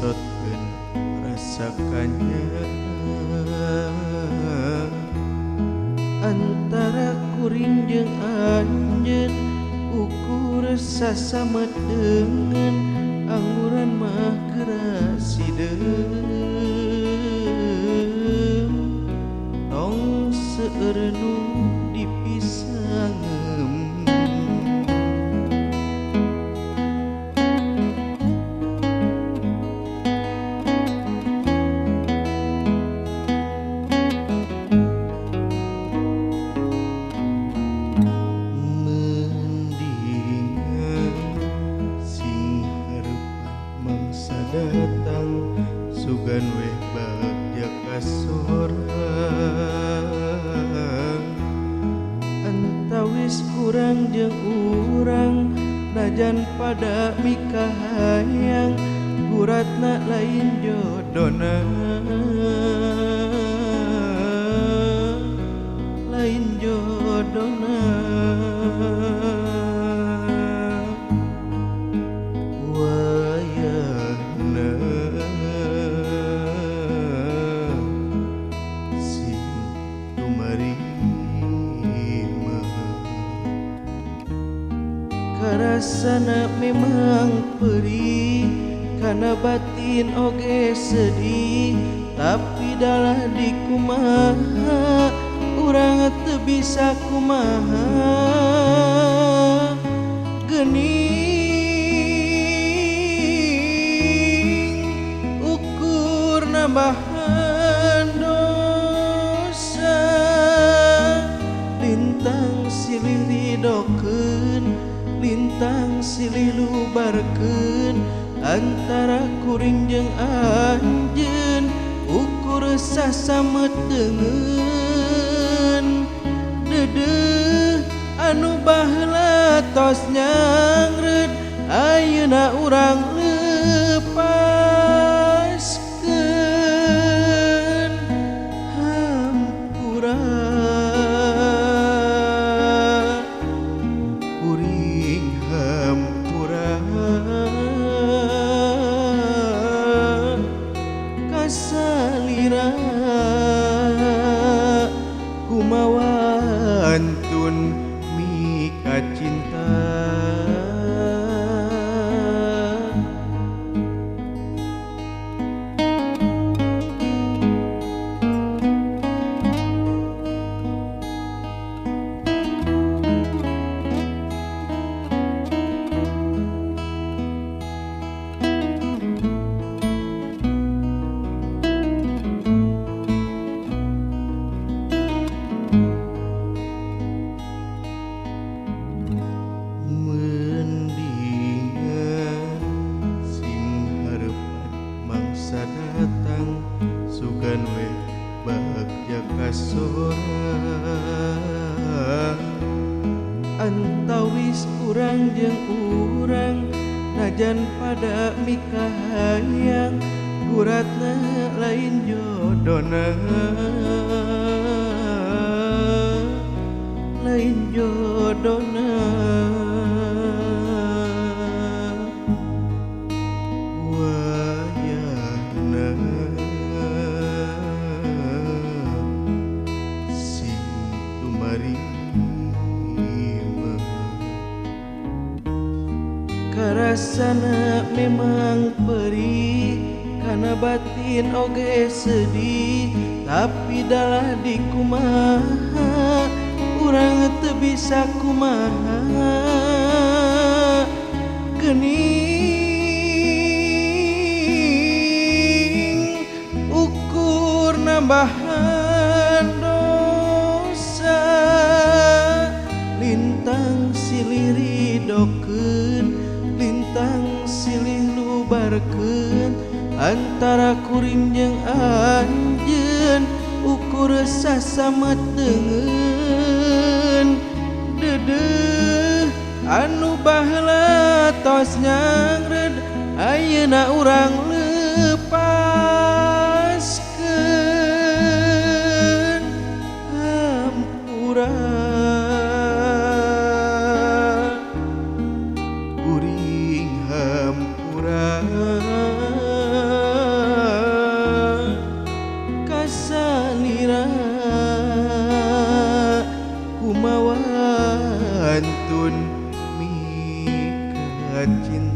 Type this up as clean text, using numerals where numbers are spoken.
Ngesotkeun rasa kanyaah antara kuring jeung anjeun ukur sasamet deungeun angguran mah geura sideum tong seueur nu dipisangeum. Datang sugan weh bagja kasorang antawis kurang jeung urang najan pada mikahayang guratna lain jodona lain jodona. Karasana memang perih kana batin oge sedih tapi dalah dikumaha urang teu bisa kumaha geuning ukur nambahan dosa lintang silih didokeun lintang silih lubarkeun antara kuring jeung anjeun ukur sasamet deungeun deudeuh anu baheula tos nyangreud ayeuna urang lepaskeun hampura kuring hampura kasalira kumawantun mika cinta. Datang sugan weh bagja kasorang antawis urang jeung urang najan pada mikahayang guratna lain jodona lain jodona. Karasana memang perih kana batin oge sedih tapi dalah dikumaha urang teu bisa kumaha geuning ukur nambahan dosa lintang silih ridokeun lintang silih lubarkeun antara kuring jeung anjeun ukur sasamet deungeun deudeuh anu baheula tos nyangreud ayeuna urang lepaskeun hampura kuring hampura. Kantun mika cinta.